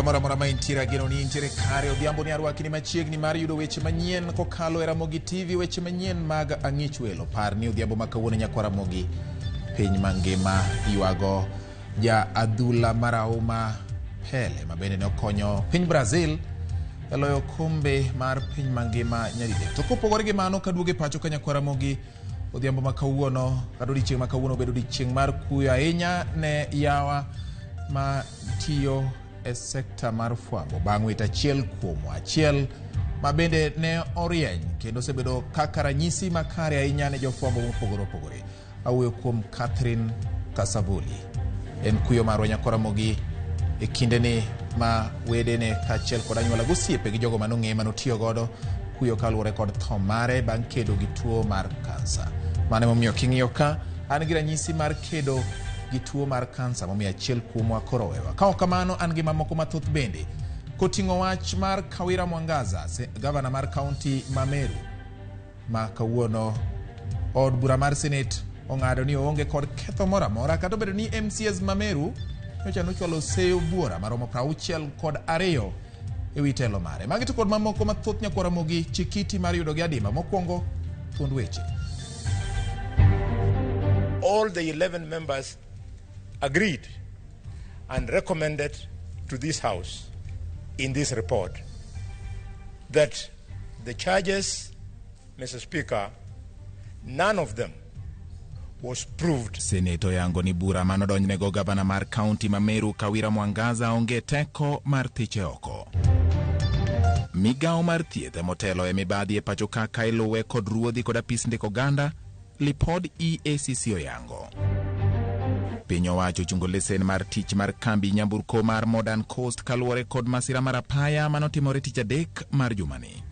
Kamoro amora ma intiere, ageno ni intiere kare. Odhiambo ni arwaki ni machiegni mar yudo weche manyien kokalo e Ramogi TV, weche manyien mag ang'ich welo. Par ni odhiambo ma kawuono, nyakwa Ramogi, piny mangima ywago ja adhula marahuma Pele, ma bende ne okonyo piny Brazil e loyo kombe mar piny mangima nyadidek. To kopogore gi mano, kaduogo e pacho ka, nyakwa Ramogi, odhiambo ma kawuono kata odiechieng' ma kawuono obedo odiechieng' mar kuyo ahinya ne yawa ma tiyo e sekta mar fwambo bang' wito achiel kuomwa, achiel ma bende ne orieny kendo osebedo kaka ranyisi makare ahinya ne jofwambo mopogore opogore. Awuoyo kuom Catherine Kasavuli. En kuyo marwa, nyakwa Ramogi, e kindeni ma wedene kaachiel kod anyuola gosiepe gi jogo manong'eye manotiyo godo kuyo kaluwore kod tho mare bang' kedo gi tuo mar kansa. Mano emomiyo king'iyo ka an gi ranyisi mar kedo gi tuo mar kansa momiyo achiel kuomwa koro owewa. Ka ok kamano, an gi mamoko mathoth bende koting'o wach mar Kawira Mwangaza, gavana mar kaunti ma Meru, ma kawuono od bura mar Senate ong'ado ni oonge kod ketho moro amora, kata obedo ni MCAs ma Meru nyocha nochwalo seyo buora maromo 62 e wi telo mare. Magi to kod mamoko mathoth, nyakwa Ramogi, chikiti mar yudogi adimba. Mokwongo, thuond weche. All the 11 members agreed and recommended to this House in this report that the charges, Mr. Speaker, none of them was proved. Senate oyango ni bura manodonjnego gavana mar kaunti ma Meru Kawira Mwangaza onge teko mar thiche oko. Migawo mar thieth emotelo e mibadhi e pacho ka, ka iluwe kod ruodhi kod apis ndiko oganda, lipod EACC oyango. Piny owacho ochungo lesen mar tich mar kambi nyamburko mar Modern Coast kaluwore kod masira mar apaya manotimore tich adek mar jumani.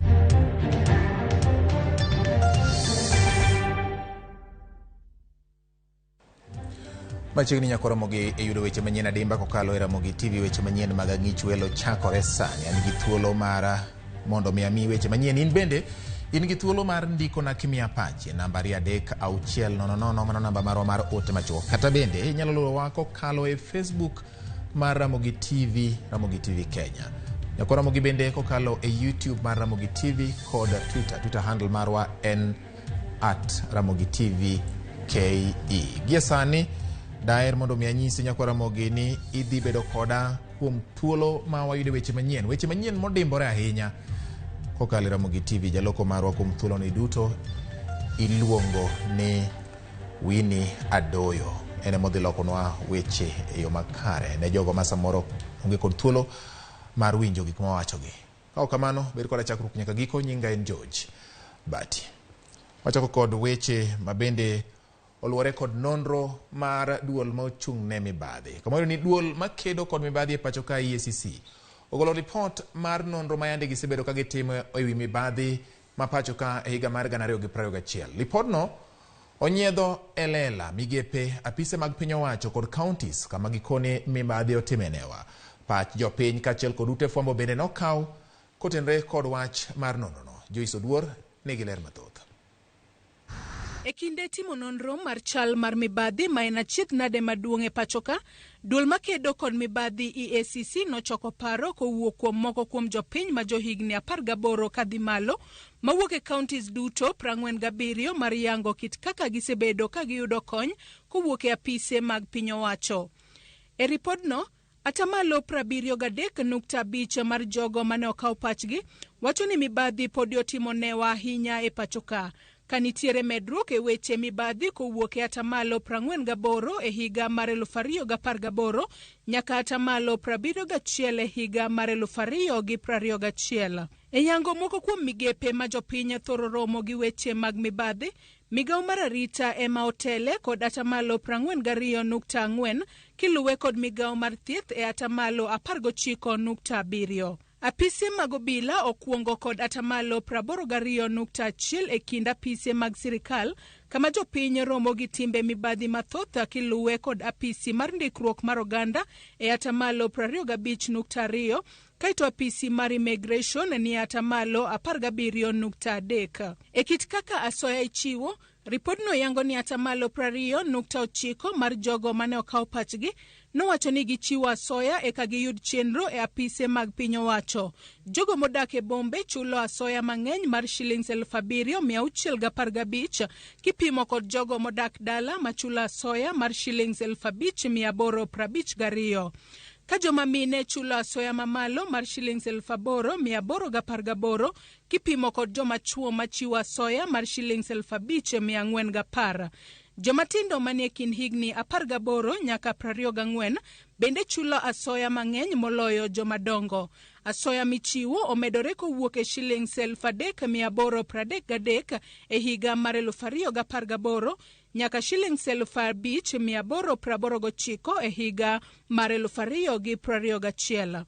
Machiegni, nyako Ramogi, e yudo weche manyien adimba kokalo e Ramogi TV. Weche manyien mag ang'ich welo chakore sani. An gi thuolo mar mondo mi ami weche manyien. In bende in gi thuolo mar ndikona kimiya pachi e namba 23600, mano namba marwa mar ote machuok. Kata bende inyalo luwowa kokalo e Facebook mar Ramogi TV, Ramogi TV Kenya. Nyako Ramogi, bende kokalo e YouTube mar Ramogi TV kod Twitter. Twitter handle marwa en @RamogiTV KE. Gie sani daher mondo mi anyisi, nyakwa Ramogi, ni idhi bedo koda kuom thuolo ma wayude weche manyien, weche manyien modimbore ahinya kokalo e Ramogi TV. Jaloko marwa kuom thuoloni duto iluongo ni Winnie Adoyo. En ema odhi lokonwa weche e yo makare ne jogo ma samoro onge kod thuolo mar winjo gik mawachogi. Ka ok kamano, bed koda chakruok nyaka giko. Nyinga en George Bati. Wachako kod weche ma bende oluwore kod nonro mar duol ma ochung' ne mibadhi. Kama wayudo ni duol makedo kod mibadhi e pacho ka, EACC, ogolo ripot mar nonro ma yande gisebedo ka gitimo e wi mibadhi ma pacho ka e higa mar 2021. Lipodno onyiedho e lela migepe, apise mag piny owacho kod counties kama gikone mibadhi otime newa. Pach jopiny kaachiel kod ute fwambo bende nokaw kotenore kod wach mar nonrono. Joyce Oduor nigi ler mathoth. E kinde timo nonro mar chal mar mibadhi ma en achiedh nade maduong' e pacho ka, duol makedo kod mibadhi EACC nochoko paro kowuok kuom moko kuom jopiny ma johigni 18 kadhi malo mawuok e counties duto 47 mar yango kit kaka gisebedo ka giyudo kony kowuok e apise mag piny owacho. E ripodno, atamalo 73.5 mar jogo mane okaw pachgi wacho ni mibadhi podi otimo newa ahinya e pacho ka, ka nitiere medruok e weche mibadhi kowuok e atamalo 48 e higa mar 2018 nyaka atamalo 71 e higa mar 2021. E yango moko kuom migepe ma jopiny thoro romo gi weche mag mibadhi, migawo mar arita ema otele kod atamalo 42.4, kiluwe kod migawo mar thieth e atamalo 19.7. Apise mag obila okwongo kod atamalo 82.1 e kind apise mag sirikal kama jopiny romo gi timbe mibadhi mathoth, kiluwe kod apisi mar ndikruok mar oganda e atamalo 25.2, kaeto apisi mar immigration ni e atamalo 17.3. E kit kaka asoya ichiwo. Ripodno yango ni atamalo 20.9 mar jogo mane okaw pachgi nowacho ni gichiwo asoya eka giyud chenro e apise mag piny owacho. Jogo modak e bombe chulo asoya mang'eny mar shillings 7,615 kipimo kod jogo modak dala machulo asoya mar shillings 5,852. Ka joma mine chulo asoya mamalo mar shillings 8,818 kipimo kod joma chuo machiwo asoya mar shillings 5,410. Joma tindo manie kind higni 18 nyaka 24 bende chulo asoya mang'eny moloyo joma dongo. Asoya michiwo omedore kowuok e shillings 3,833 e higa mar 2018 nyaka shillings 5,889 e higa mar 2021.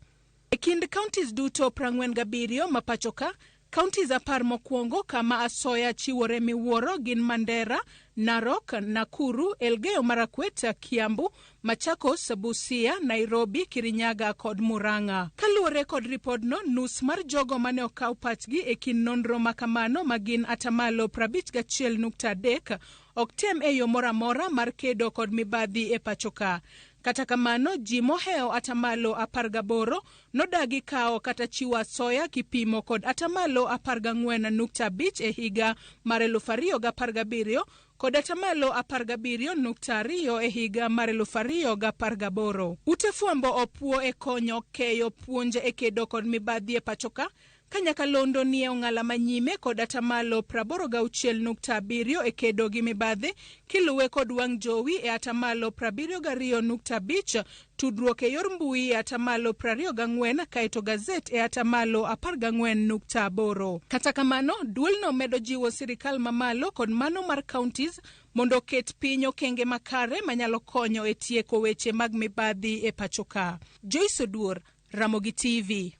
E kind counties duto 47 ma pachoka, counties 10 mokwongo kama asoya chiwore miwuoro gin Mandera, Narok, Nakuru, Elgeyo Marakwet, Kiambu, Machakos, Busia, Nairobi, Kirinyaga kod Murang'a. Kaluwore kod ripodno, nus mar jogo mane okaw pachgi e kind nonro makamano ma gin atamalo 51.3 ok tem e yo moro amora mar kedo kod mibadhi e pachoka. Kata kamano, ji mohewo atamalo 18 nodagi kawo kata chiwo asoya kipimo kod atamalo 14.5 e higa mar 2017 kod atamalo 17.2 e higa mar 2018. Ute fwambo opuo e konyo keyo puonj e kedo kod mibadhi e pachoka ka nyakalondo nie ong'ala manyime kod atamalo 86.7 e kedo gi mibadhi kiluwe kod wang' jowi e atamalo 72.5, tudruok e yor mbui e atamalo 24 kaeto gazet e atamalo 14.8. Kata kamano, duolno medo jiwo sirikal mamalo kod mano mar counties mondo oket piny okenge makare manyalo konyo e tieko weche mag mibadhi e pachoka. Joyce Oduor, Ramogi TV.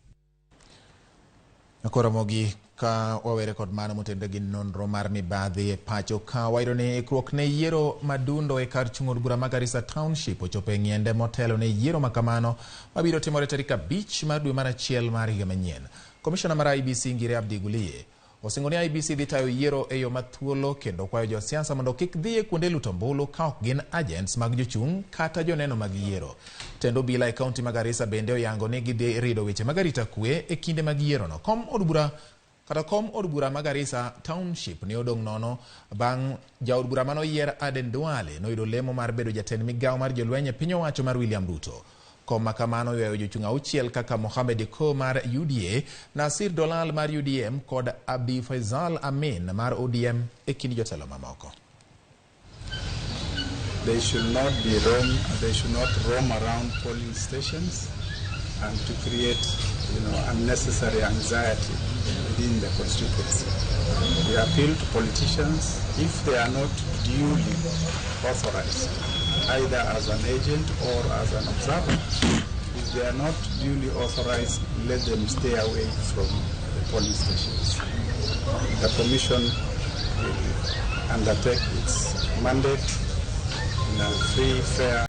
Ramogi, ka wawere kod mano motenore gi nonro mar mibadhi e pacho ka, wayudo ni ikruok ne yiero madundo e kar chung' od bura ma Garissa Township ochopo e ng'iende motelo ne yiero makamano mabiro timore tarik 5 mar dwe mar 1 mar higa manyien. Komishona mar IEBC Ngire Abdi Guliye osingo ni IEBC dhi tayo yiero e yo mathuolo kendo kwayo josiasa mondo kik dhi e kuonde luto ombulu ka ok gin agents mag jochung' kata joneno mag yiero. Tend obila e kaunti ma Garissa bende oyango ni gidhi rido weche mag arita kwe e kinde mag yierono. Kom od bura kata kom od bura ma Garissa Township ne odong' nono bang' jaod bura manoyier Aden Duale noyudo lemo mar bedo jatend migawo mar jolweny e piny owacho mar William Ruto. Kom makamano oywayo jochung' 6 kaka Mohamed Eko mar UDA, Nasir Dolal mar UDM kod Abdi Faisal Amin mar ODM e kind jotelo mamoko. They should not be roam, they should not roam around polling stations and to create, unnecessary anxiety within the constituency. We appeal to politicians, if they are not duly authorized, either as an agent or as an observer, if they are not duly authorized, let them stay away from the polling stations. The Commission will undertake its mandate in a free, fair,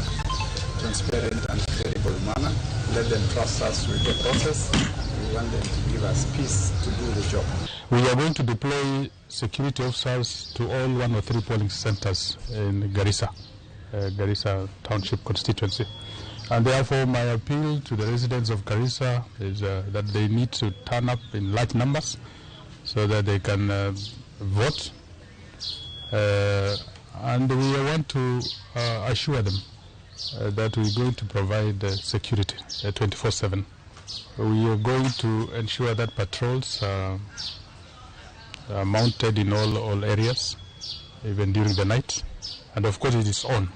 transparent and credible manner. Let them trust us with the process. We want them to give us peace to do the job. We are going to deploy security officers to all 103 polling centers in Garissa, Garissa Township constituency. And therefore my appeal to the residents of Garissa is that they need to turn up in large numbers so that they can vote. And we want to assure them that we're going to provide security 24/7. We are going to ensure that patrols are mounted in all areas, even during the night. And of course it is on.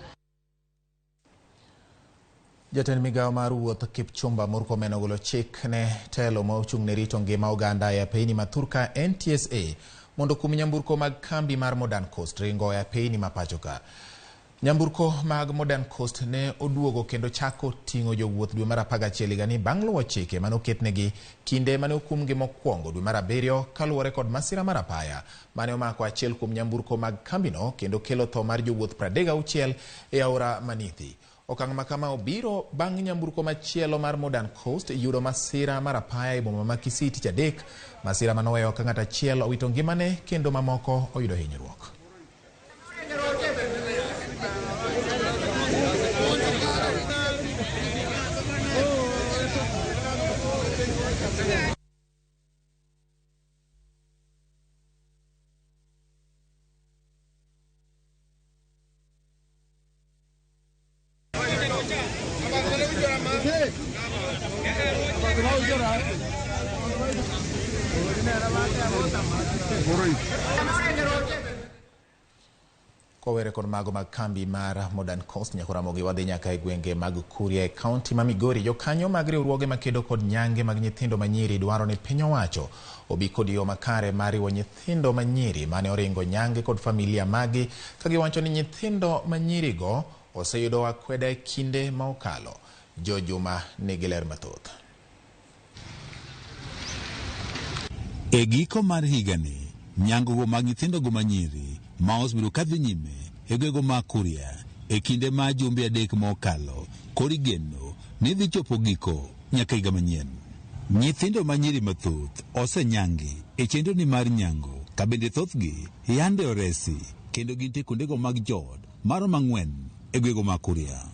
Jatend migawo mar wuoth Kipchumba Murkomen ogolo chik ne telo ma ochung' ne rito ngima oganda e apeyni ma thurka NTSA mondo kum nyamburko mag kambi mar Modern Coast ringo e apeyni ma pacho ka. Nyamburko mag Modern Coast ne oduogo kendo chako ting'o jowuoth dwe mar 11 higani bang' luwo chike mane oketnegi kinde mane okumgi mokwongo dwe mar 7 kaluwore kod masira mar apaya mane omako achiel kuom nyamburko mag kambino kendo kelo tho mar jowuoth 36 e aora Manithi. Okang' makama obiro bang' nyamburko machielo mar Modern Coast yudo masira mar apaya e boma ma Kisii tich adek, masira manoweyo ka ng'ato achiel owito ngimane kendo mamoko oyudo hinyruok. Kowere kod mago mag kambi mar Modern Coast, Nyakwar Ramogi, wadhi nyaka e gwenge mag Kuria e kaunti ma Migori. Jokanyo mag riwruoge makedo kod nyange mag nyithindo manyiri dwaro ni piny owacho obi kod yo makare mar riwo nyithindo manyiri mane oringo nyange kod familia magi, ka giwacho ni nyithindo manyirigo oseyudo akweda e kinde ma okalo. Jo Juma nigi ler mathoth. E giko mar higani, nyangogo mag nyithindogo manyiri ma osebedo kadhi nyime e gwego mag Kuria e kinde ma jumbe 3 mokalo, koro igeno ni dhi chopo giko nyaka higa manyien. Nyithindo manyiri mathoth osenyangi e chenro ni mar nyango, ka bende thothgi yande oresi kendo gintie kuondego mag jood maromo 4 e gwego mag Kuria.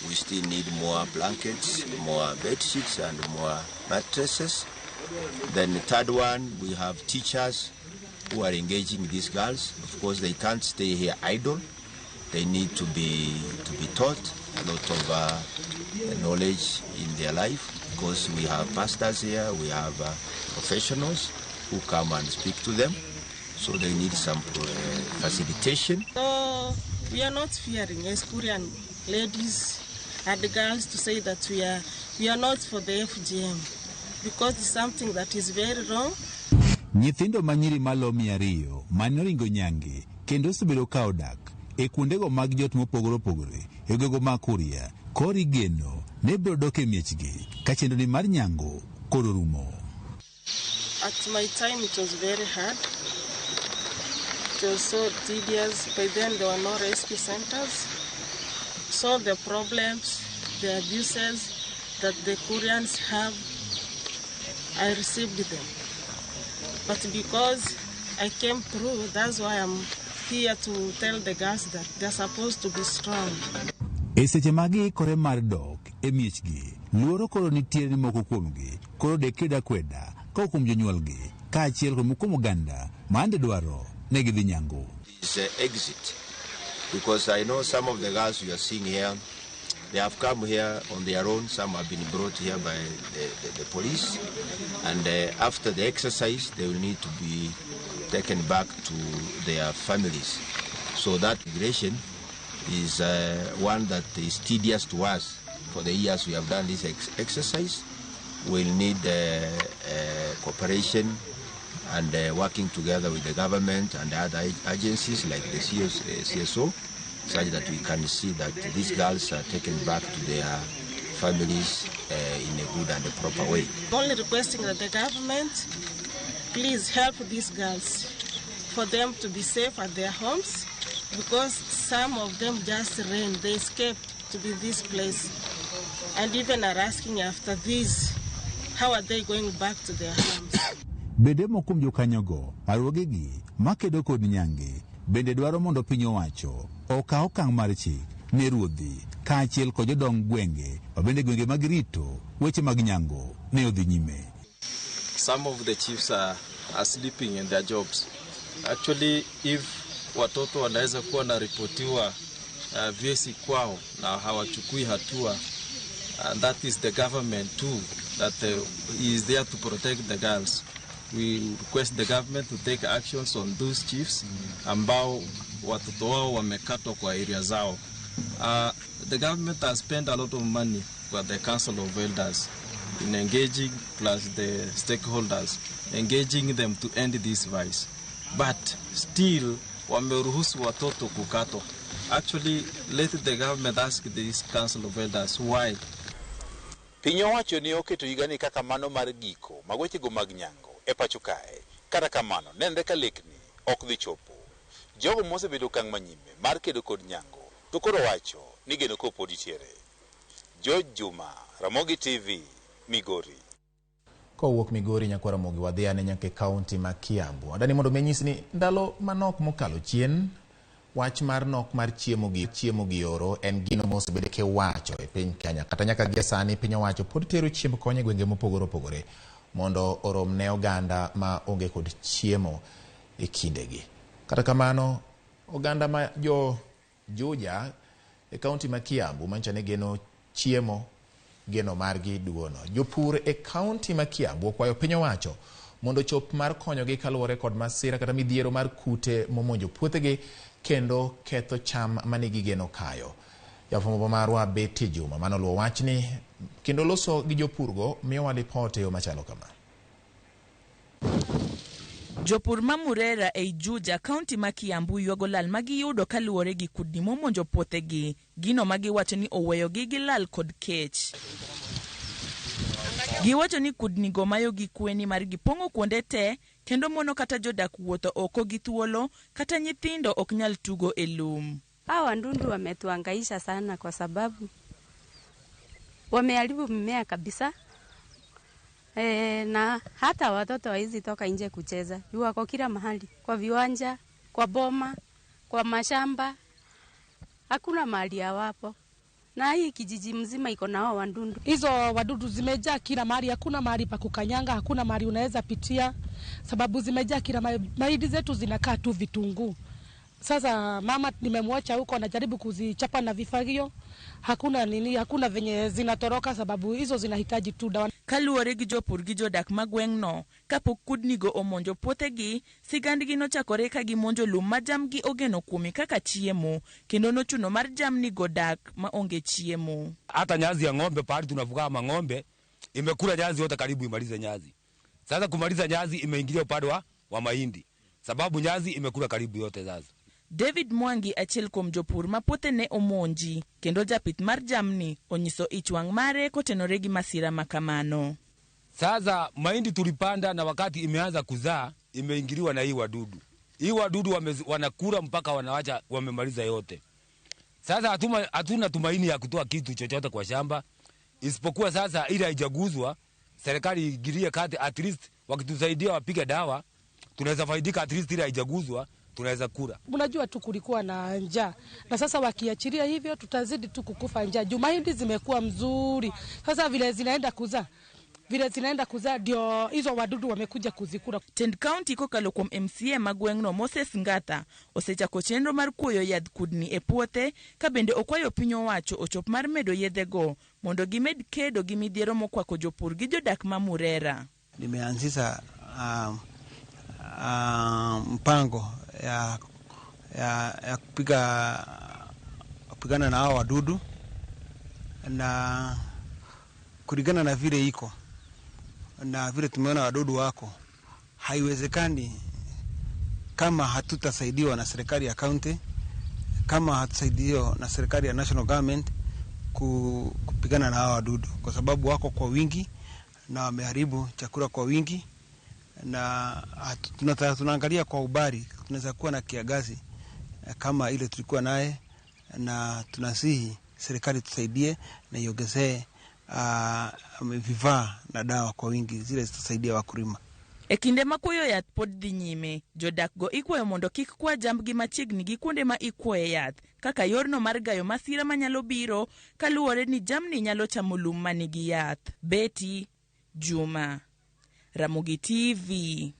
We still need more blankets, more bed sheets and more mattresses. Then the third one, we have teachers who are engaging these girls. Of course, they can't stay here idle. They need to be taught a lot of knowledge in their life, because we have pastors here, we have professionals who come and speak to them. So they need some facilitation. So we are not fearing as Kurian ladies and girls to say that we are not for the FGM, because it's something that is very wrong. Nyithindo manyiri malo 200 mane oringo nyange kendo osebedo ka odak e kuondego mag jot mopogore opogore e gwego mag Kuria, koro igeno ne biro dok e miechgi ka chenro ni mar nyango koro rumo. At my time it was very hard. It was so tedious. By then there were no rescue centers. So the problems, the abuses that the Kurians have, I received them. But because I came through, that's why I'm here to tell the girls that they're supposed to be strong. E seche ma giikore mar dok e miechgi, luoro koro nitiere ni moko kuomgi koro dek akweda ka kuom jonyuolgi kaachiel kod kuom oganda ma ande dwaro ne gidhi nyango. It's an exit, because I know some of the girls you are seeing here, they have come here on their own. Some have been brought here by the police, and after the exercise they will need to be taken back to their families. So that migration is one that is tedious to us. For the years we have done this exercise, we'll need cooperation and working together with the government and other agencies like the CSO, such that we can see that these girls are taken back to their families in a good and a proper way. Only requesting that the government please help these girls for them to be safe at their homes, because some of them just ran, they escaped to be this place, and even are asking after this, how are they going back to their homes? Bende moko kuom jokanyogo, riwruogegi makedo kod nyange bende dwaro mondo piny owacho okaw okang' mar chik ne ruodhi kaachiel kod jodong gwenge ma bende gwenge mag rito weche mag nyango ne odhi nyime. Some of the chiefs are sleeping in their jobs. Actually, if watoto wanaweza kuwa na ripotiwa vyesi kwao na hawachukui hatua, and that is the government too, that is there to protect the girls. We request the government to take actions on those chiefs ambao watoto wao wamekatwa kwa area zao. The government has spent a lot of money for the Council of Elders in engaging plus the stakeholders, engaging them to end this vice. But still wameruhusu watoto kukatwa. Actually, let the government ask this Council of Elders why. Piny owacho ni oketo higani kaka mano mar giko mag wechego mag nyango e pacho kae. Kata kamano, nenre ka lekni ok dhi chopo. Jogo mosebedo okang' manyime mar kedo kod nyango to koro wacho ni geno ko pod nitiere. George Juma, Ramogi TV, Migori. Kowuok Migori, Nyakwar Ramogi, wadhi ane nyaka e kaunti ma Kiambu. Adani mondo mi anyisi ni ndalo manok mokalo chien, wach mar nok mar chiemo gi oro en gino mosebedo kiwacho e piny Kenya. Kata nyaka gie sani piny owacho pod tero chiemb kony e gwenge mopogore opogore mondo orom ne oganda ma onge kod chiemo e kindegi. Kata kamano, oganda ma jo Juja e kaunti ma Kiambu mancha ne geno chiemo, geno margi duono. Jopur e kaunti ma Kiambu okwayo piny owacho mondo chop mar konyogi kaluwore kod masira kata midhiero mar kute momonjo puothegi kendo ketho cham mane gigeno kayo. Jafwambo marwa Betty Juma manoluwo wachni kendo loso gi jopurgo miyowa lipot e yo machalo kama. Jopur ma Murera ei Juja, kaunti ma Kiambu ywago lal ma giyudo kaluwore gi kudni momonjo puothegi, gino ma giwacho ni oweyogi gi lal kod kech. Giwacho ni kudni go mayogi kwe nimar gipong'o kuonde te kendo mono kata jodak wuotho oko gi thuolo kata nyithindo ok nyal tugo e lum. Hawa wadudu wametuhangaisha sana kwa sababu wameharibu mimea kabisa. Na hata watoto hawezi toka nje kucheza. Juu wako kila mahali, kwa viwanja, kwa boma, kwa mashamba. Hakuna mahali hawapo. Na hii kijiji mzima iko na hao wadudu. Hizo wadudu zimejaa kila mahali, hakuna mahali pa kukanyanga, hakuna mahali unaweza pitia, sababu zimejaa kila mahali. Mahindi zetu zinakaa tu vitunguu. Sasa mama nimemwacha huko anajaribu kuzichapa na vifagio, hakuna nini, hakuna venye zinatoroka sababu hizo zinahitaji tu dawa. Kaluwore gi jopur gi jodak ma gweng'no, kapok kudnigo omonjo puothegi, sigandgi nochakore ka gimonjo lum ma jamgi ogeno kuome kaka chiemo, kendo nochuno mar jamni go dak maonge chiemo. Hata nyasi ya ng'ombe pahali tunafuga mang'ombe imekula nyasi yote, karibu imalize nyasi. Sasa kumaliza nyasi imeingilia upande wa mahindi, sababu nyasi imekula karibu yote sasa. David Mwangi, achiel kuom jopur ma puothe ne omonji kendo japith mar jamni, onyiso ich wang' mare kotenore gi masira ma kamano. Sasa mahindi tulipanda na wakati imeanza kuzaa imeingiliwa na hii wadudu. Hii wadudu wanakula mpaka wanawacha wamemaliza yote. Sasa hatuna tumaini ya kutoa kitu chochote kwa shamba, isipokuwa sasa ile haijaguzwa, serikali iingilie kati, at least wakitusaidia wapige dawa, tunaweza faidika, at least ile haijaguzwa tunaweza kula. Unajua tu kulikuwa na njaa, na sasa wakiachilia hivyo tutazidi tu kukufa njaa. Juu mahindi zimekuwa mzuri, sasa vile zinaenda kuzaa ndio hizo wadudu wamekuja kuzikula. Tend County kokalo kuom MCA ma gweng'no Moses Ngatha osechako chenro mar kuoyo yadh kudni e puothe ka bende okwayo piny owacho ochop mar medo yedhego mondo gimed kedo gi midhiero mokwako jopur gi jodak ma Murera. Nimeanzisha mpango ya kupigana na hao wadudu, na kulingana na vile iko na vile tumeona wadudu wako, haiwezekani kama hatutasaidiwa na serikali ya county, kama hatusaidiwa na serikali ya national government kupigana na hao wadudu, kwa sababu wako kwa wingi na wameharibu chakula kwa wingi, na tunaangalia kwa ubari, tunaweza kuwa na kiangazi kama ile tulikuwa naye, na tunasihi serikali tusaidie na iongezee vifaa na dawa kwa wingi, zile zitasaidia wakulima. E kinde ma kuoyo yath pod dhi nyime, jodak go ikwayo mondo kik kwa jambgi machiegni gi kuonde ma ikwoye yath kaka yorno mar gayo masira manyalo biro kaluwore ni jamni nyalo chamo lum manigi yath. Betty Juma, Ramogi TV.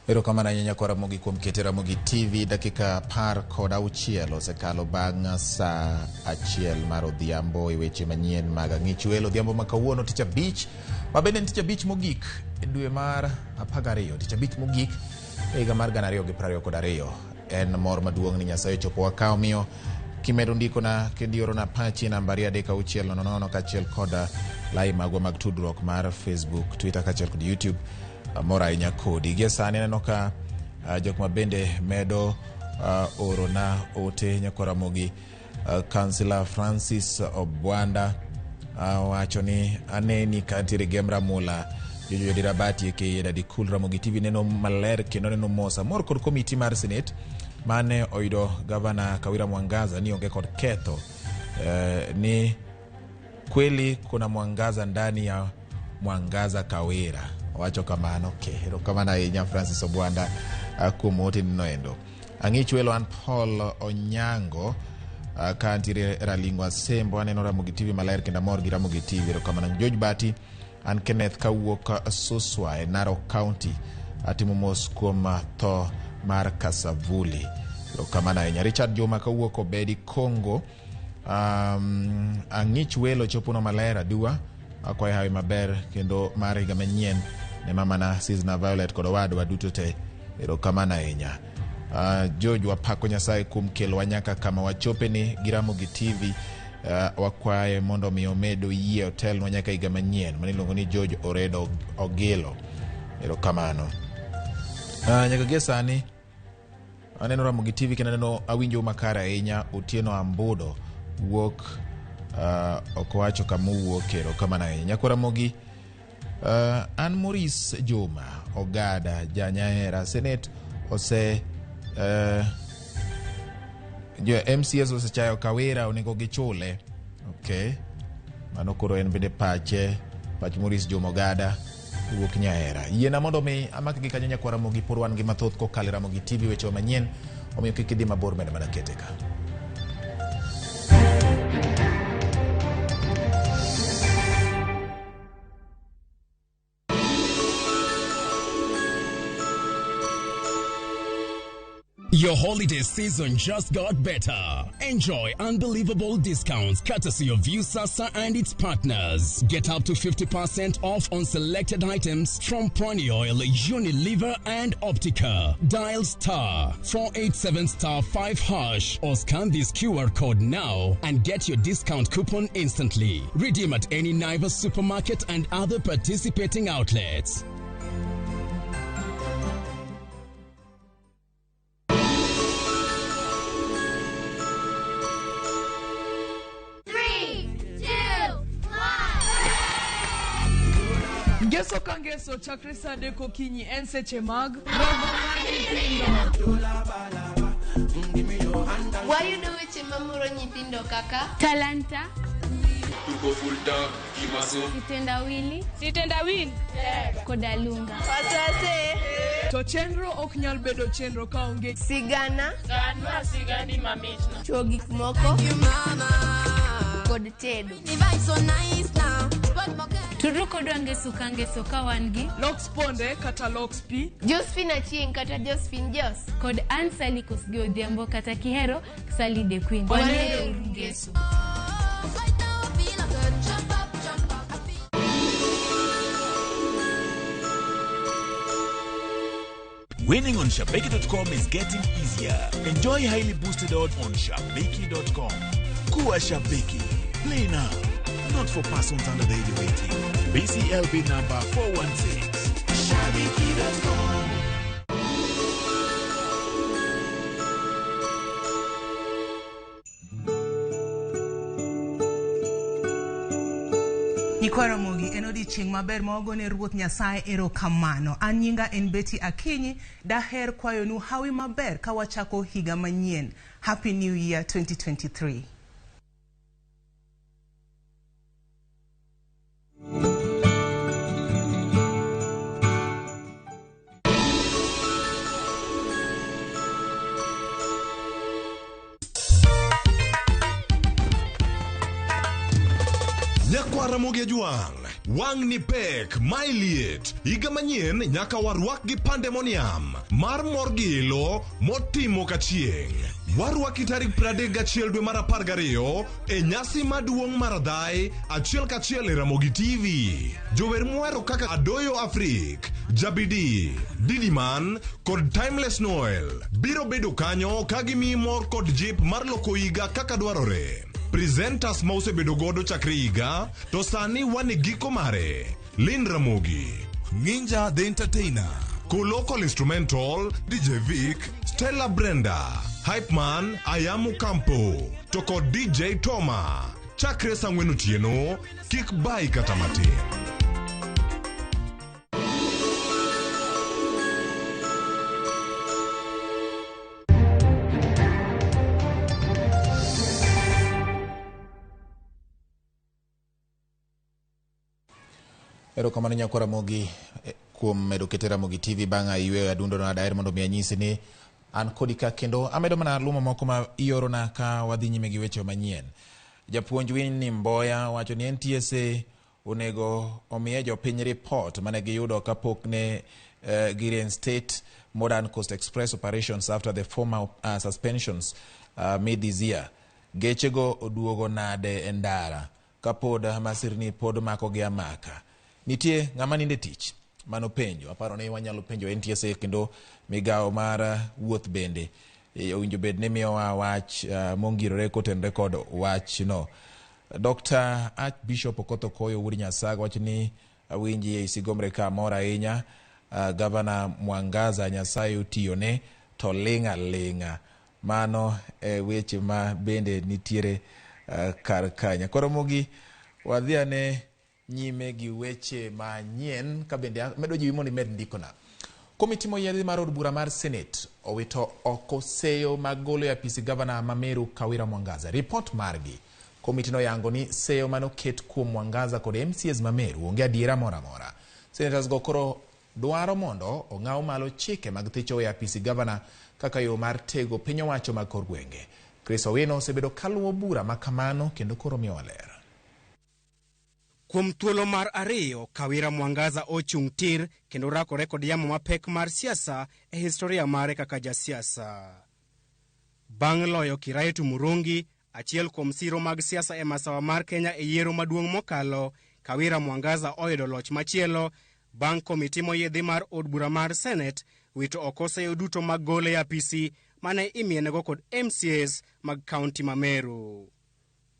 Erokamano ahinya nyakwa Ramogi kuom kete Ramogi TV. Dakika 16 osekalo bang' saa 1 mar odhiambo e weche manyien mag Ang'ich Welo. Odhiambo ma kawuono, tich abich, ma bende en tich abich mogik e dwe mar 12, tich abich mogik e higa mar 2022. En mor maduong' ni Nyasaye ochopowa ka, omiyo kimedo ndikona kendo iorona pachi e namba 23600 kaachiel kod lai magwa mag tudruok mar Facebook, Twitter kaachiel kod YouTube, amor ahinya kodi. Gie sani aneno ka jok ma bende medo orona ote nyakwa Ramogi. Kansila Francis Obwanda wacho ni aneni kantiere Gem Ramula Jojo Rabati aka Daddy Cool. Ramogi TV neno maler kendo neno mos. Amor kod komiti mar Senate mane oyudo gavana Kawira Mwangaza ni onge kod ketho, ni kweli kuna mwangaza ndani ya Mwangaza Kawira. Owacho kamano. Okay, erokamano ahinya Francis Obwanda kuom ote noendo. Ang'ich Welo, an Paul Onyango ka antiere Ralingwa Sembo, aneno Ramogi TV maler kendo amor gi Ramogi TV. Erokamano George Bati. An Kenneth kawuok Suswa e Narok County, atimo mos kuom tho mar Kasavuli. Erokamano ahinya Richard Juma kawuok Obedi Congo. Ang'ich Welo chopono maler aduwa, akwayo hawi maber kendo mar higa manyien ne. Ne mamana Sisna Violet kod owadwa duto te, erokamano ahinya. George, wapako Nyasaye kuom kelowa nyaka kama wachopeni gi Ramogi TV. Wakwaye mondo mi omed oyie otelnwa nyaka higa manyien. Mano iluongo ni George Oredo Ogilo. Erokamano. Nyaka gie sani aneno Ramogi TV kendo aneno awinjo makare ahinya. Otieno Ambudo wuok ok owacho kama owuoke. Erokamano ahinya. Nyakwa Ramogi, an Maurice Juma Ogada Janyahera Senate ose jo MCS osechayo Kawira, onego gichule. Okay. Mano koro en bende pache, pach Maurice Juma Ogada wuok Nyahera. Yiena mondo mi amak gi kanyo nyakwa Ramogi, pod wan gi mathoth kokalo e Ramogi TV weche manyien, omiyo kik idhi mabor, med mana kete ka. Your holiday season just got better. Enjoy unbelievable discounts courtesy of Viusasa and its partners. Get up to 50% off on selected items from Pwani Oil, Unilever, and Optica. Dial star 487 star 5 hash or scan this QR code now and get your discount coupon instantly. Redeem at any Naivas supermarket and other participating outlets. Ngeso ka ngeso chakre saa adek okinyi en seche mag romo mar nyithindo. Wayudo weche mamoro nyithindo kaka Talanta, Tuko full tank kimaso. Kitendawili, Kitendawili koda Lunga. Wasase. To chenro ok nyal bedo chenro kaonge sigana, Ganwa sigani mamitno. Chuo gik moko kod tedo. Tudru kodwa ngeso ka ngeso ka wan gi Lox Ponde kata Lox P, Josephine Achieng' kata Josephine Jos, kod Ann Sally Kosgei Odhiambo kata Kihero Sally the Queen. Wanere uru ngeso. Winning on Shabiki.com is getting easier. Enjoy highly boosted odds on Shabiki.com. Kuwa Shabiki. Play now. Not for persons under the age of 18. BCLB number 416. Shabiki.com. Nyikwa Ramogi, en odiechieng' maber ma wagone Ruoth Nyasaye erokamano. An nyinga en Betty Akinyi, daher kwayonu hawi maber ka wachako higa manyien. Happy New Year 2023. Nyakwa Ramogi Ajwang', wang' ni pek, mae liet. Higa manyien nyaka warwak gi pandemonium mar mor gi ilo motimo kachieng'. Warwaki tarik 31 dwe mar 12 e nyasi maduong' mar Adhai achiel kachiel e Ramogi TV. Jower mwero kaka Adoyo Afrik, Jabidi, Didiman kod Timeless Noel biro bedo kanyo ka gimiyi mor kod jip mar loko higa kaka dwarore. Presenters ma osebedo godo chakre higa to sani wan e giko mare. Lynn Ramogi, Nginja the Entertainer, Kolokol Instrumental, DJ Vic, Stella Brenda, Hypeman, Ayamu Campo, to kod DJ Toma. Chakre saa ang'wen otieno, kik bai kata matin. Erokamano nyakwa Ramogi kuom medo kete Ramogi TV bang' ayweyo adundo na daher mondo mi anyisi ni an kodi ka kendo amedo mana lumo moko ma iorona ka wadhi nyime gi weche manyien. Japuonj Winnie Mboya wacho ni NTSA onego omiye jopiny report mane giyudo kapok ne gi reinstate Modern Coast Express operations after the former suspensions mid this year. Gechego oduogo nade e ndara kapod masirni pod makogi amaka. Nitie ng'ama ninde tich Mano penjo. Aparo ni wanyalo penjo NTSA kendo migawo mar wuoth bende. Owinjo bed ni miyowa wach mongirore kotenore kod wachno. Dr. Archbishop Okoth Okoyo Wuod Nyasaga wacho ni awinji e Sigomre ka mor ahinya. Gavana Mwangaza Nyasaye otiyone to ling' aling'a. Mano e weche ma bende nitiere kar kanya. Koro mogi wadhi ane nyime gi weche manyien ka bende medo jiwi mondo imed ndikona. Komiti moyiedhi mar od bura mar Senate owito oko seyo mag golo e apisi gavana ma Meru Kawira Mwangaza. Ripot margi, komiti noyango ni seyo manoket kuom Mwangaza kod MCAs ma Meru onge adiera moro amora. Senators go koro dwaro mondo ong'aw malo chike mag thicho e apisi gavana kaka yo mar tego piny owacho mag kor gwenge. Chris Owino osebedo kaluwo bura ma kamano kendo koro miyowa ler. Kuom thuolo mar ariyo, Kawira Mwangaza ochung' tir kendo rakore kod yamo mapek mar siasa e historia mare kaka jasiasa. Bang' loyo Kiraitu Murungi, achiel kuom siro mag siasa e masawa mar Kenya e yiero maduong' mokalo, Kawira Mwangaza oyudo loch machielo bang' komiti moyiedhi mar od bura mar Senate wito oko seyo duto mag gole e apisi mane imienego kod MCAs mag kaunti ma Meru.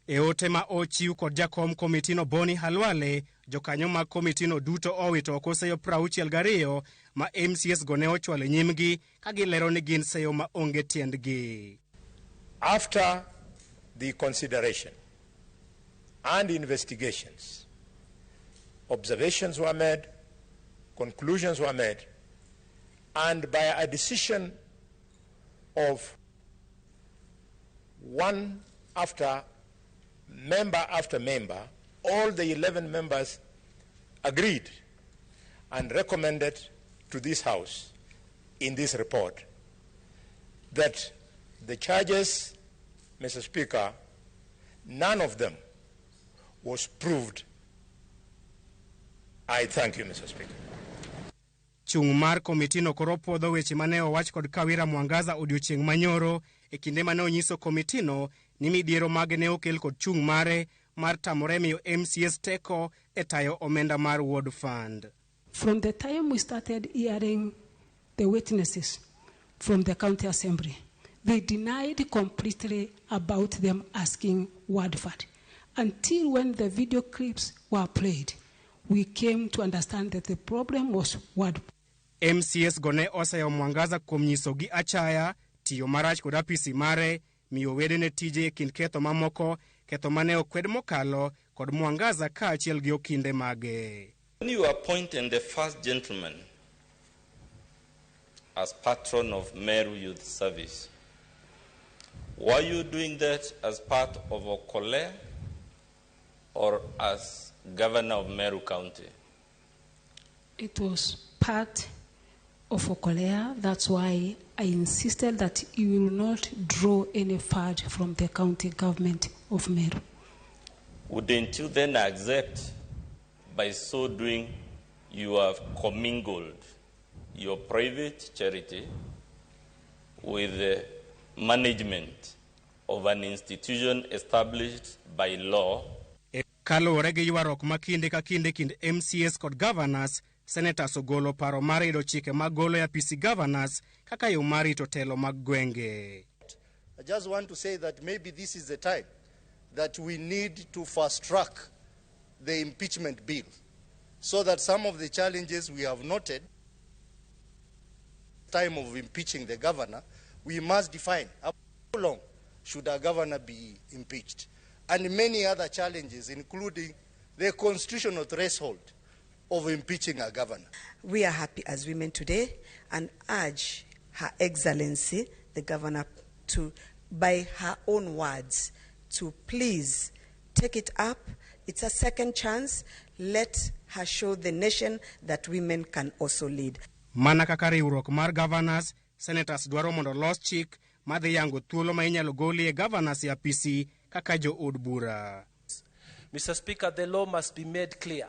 E ote ma ochiw kod jakom komitino Boni Halwale, jokanyo mag komitino duto owito oko seyo 62 ma MCAs go ne ochwalo e nyimgi ka gilero ni gin seyo ma onge tiendgi. After the consideration and investigations, observations were made, conclusions were made, and by a decision of one after member after member, all the 11 members agreed and recommended to this House in this report that the charges, Mr. Speaker, none of them was proved. I thank you, Mr. Speaker. Chung' mar komitino koro puodho weche mane owach kod Kawira Mwangaza odiochieng' manyoro e kinde mane onyiso komitino ni midhiero mage ne okel kod chung' mare mar tamore miyo MCAs teko e tayo omenda mar Ward Fund. From the time we started hearing the witnesses from the county assembly, they denied completely about them asking Ward Fund. Until when the video clips were played, we came to understand that the problem was Ward. MCAs go ne oseyo Mwangaza kuom nyiso gi achaya, tiyo marach kod apisi mare, miyo wedene tije e kind ketho mamoko, ketho mane okwed mokalo kod Mwangaza kaachiel gi okinde mage. When you appointed the first gentleman as patron of Meru Youth Service, were you doing that as part of Okolea or as governor of Meru County? It was part of Okolea. That's why I insisted that you will not draw any fund from the county government of Meru. Wouldn't you then accept by so doing you have commingled your private charity with the management of an institution established by law? Kaluwore gi ywaruok ma kinde ka kinde kind MCAs kod governors, senators ogolo paro mar yudo chike mag golo e apisi governors kaka yo mar rito telo mag gwenge. I just want to say that maybe this is the time that we need to fast track the impeachment bill so that some of the challenges we have noted, time of impeaching the governor, we must define how long should a governor be impeached, and many other challenges, including the constitutional threshold of impeaching a governor. We are happy as women today and urge Her Excellency, the governor, to, by her own words, to please take it up. It's a second chance. Let her show the nation that women can also lead. Mana kaka riwruok mar governors, senators dwaro mondo los chik madhi yango thuolo ma inyalo golie governors e apisi kaka jo od bura. Mr. Speaker, the law must be made clear.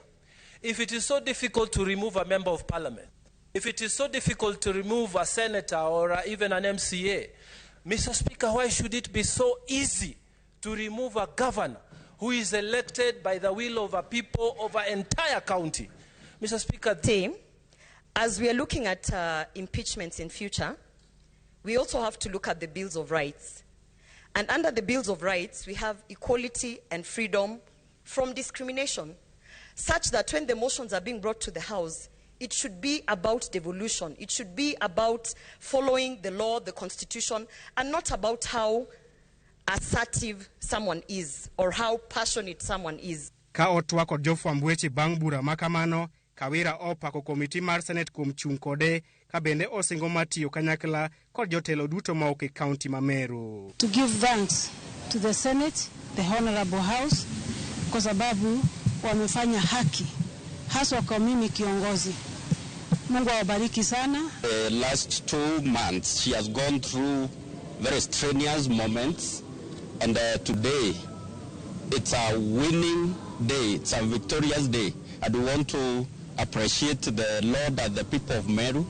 If it is so difficult to remove a member of parliament, if it is so difficult to remove a senator or even an MCA, Mr. Speaker, why should it be so easy to remove a governor who is elected by the will of a people of an entire county? Mr. Speaker, team, As we are looking at impeachments in future, we also have to look at the Bills of Rights. And under the Bills of Rights, we have equality and freedom from discrimination, such that when the motions are being brought to the House, it should be about devolution. It should be about following the law, the Constitution, and not about how assertive someone is or how passionate someone is. Ka otwa kod jofwamb weche bang' bura ma kamano, Kawira opako komiti mar Senet kuom chung' kode ka bende osingo mar tiyo kanyakla kod jotelo duto ma ok e kaunti ma Meru. To give thanks to the Senate, the Honorable House, kwa sababu wamefanya haki haswa kwa mimi kiongozi. Mungu awabariki sana. The last 2 months she has gone through very strenuous moments, and today it's a winning day, it's a victorious day, and we want to appreciate the Lord and the people of Meru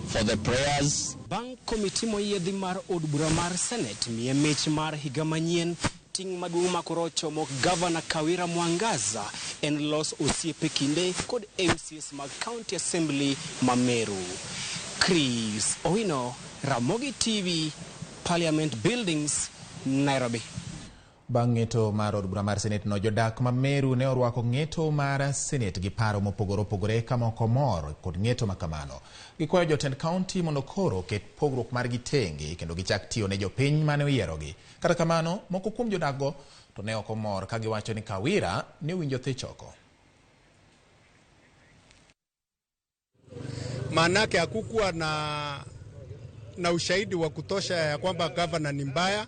for the prayers. Bang' komiti moyiedhi mar od bura mar Senate miye mich mar higa manyien, ting' maduong' ma koro ochomo Gavana Kawira Mwangaza en los osiepe kinde kod MCAs mag County Assembly ma Meru. Chris Owino, Ramogi TV, Parliament Buildings, Nairobi. Bang' ng'eto mar od bura mar Senate no, jodak ma Meru ne orwako ng'eto mar Senate gi paro mopogore opogore ka moko mor kod ng'eto ma kamano. Gikwayo jotend kaunti mondo koro oket pogruok margi tenge kendo gichak tiyo ne jopiny mane oyierogi. Kata kamano, moko kuom jodakgo to ne ok omor ka giwacho ni Kawira ne owinjo thich oko. Maanake hakukuwa na ushahidi wa kutosha ya kwamba gavana ni mbaya.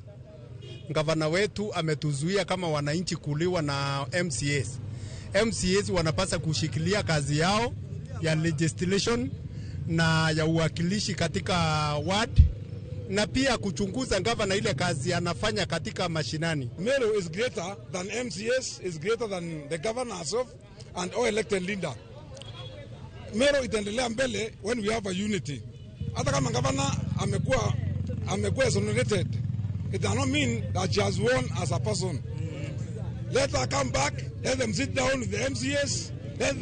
Gavana wetu ametuzuia kama wananchi kuliwa na MCAs. MCAs wanapasa kushikilia kazi yao ya legislation na ya uwakilishi katika ward, na pia kuchunguza gavana ile kazi anafanya katika mashinani. Meru is greater than MCAs, is greater than the governor herself and all elected leader. Meru itaendelea mbele when we have a unity. Hata kama gavana amekuwa exonerated, it does not mean that she has won as a person. Let her come back, let them sit down with the MCAs, let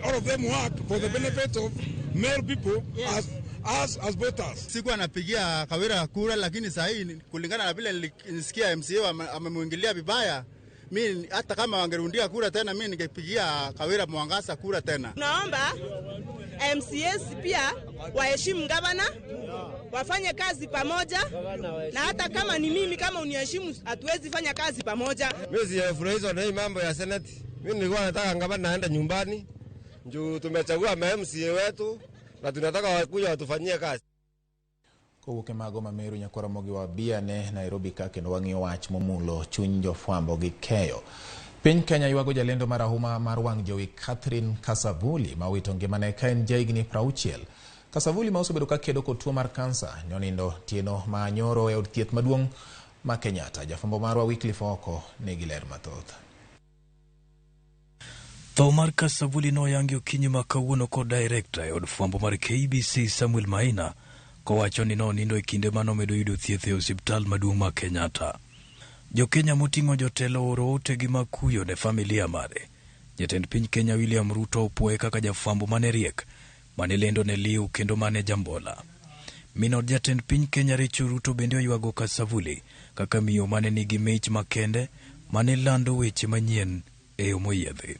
all of them work for the benefit of Meru people. Yes. As voters. Siku anapigia Kawira kura, lakini saa hii kulingana na vile nilisikia MCA amemuingilia vibaya, mimi hata kama wangerundia kura tena mimi ningepigia Kawira Mwangaza kura tena. Naomba MCAs pia waheshimu gavana, wafanye kazi pamoja, na hata kama ni mimi kama uniheshimu hatuwezi fanya kazi pamoja. Mimi sijafurahishwa na hii mambo ya Senate. Mimi nilikuwa nataka gavana aende nyumbani. Juu tumechagua MCA wetu na tunataka wakuja watufanyie kazi. Kowuok e mago ma Meru nyaka Ramogi wa Biane Nairobi ka kendo wang'iyo wach momulo chuny jofwambo gi keyo. Piny Kenya ywago jalendo marahuma mar wang' jowi Catherine Kasavuli ma owito ngimane ka en jahigni 60. Kasavuli ma osebedo ka kedo kod tuo mar kansa nonindo tieno ma nyoro e od thieth maduong' ma Kenyatta. Jafwambo marwa Wycliffe Oko nigi ler mathoth. Tho mar Kasavuli noyangi okinyi ma kawuono kod director e od fwambo mar KBC Samuel Maina kowacho ni nonindo e kinde manomedo yudo thieth e osiptal maduong' ma Kenyatta. Jo-Kenya moting'o jotelo oro otegi mag kuyo ne familia mare. Jatend piny Kenya William Ruto opuoye kaka jafwambo mane riek, mane lendo ne liw kendo mane jambola. Min od jatend piny Kenya Rachel Ruto bende oywago Kasavuli kaka miyo mane nigi mich makende mane lando weche manyien e yo moyiedhi.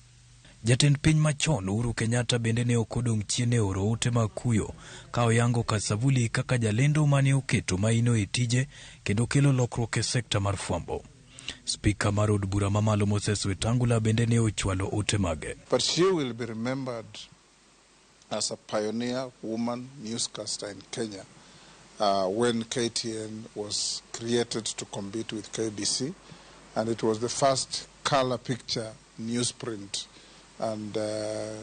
Jatend piny machon Uhuru Kenyatta bende ne ok odong' chien e oro ote mag kuyo ka oyango Kasavuli kaka jalendo mane oketo maino e tije kendo kelo lokruok e sekta mar fwambo. Spika mar od bura mamalo Moses Wetangula bende ne ochwalo ote mage. But she will be remembered as a pioneer woman newscaster in Kenya when KTN was created to compete with KBC, and it was the first color picture newsprint, and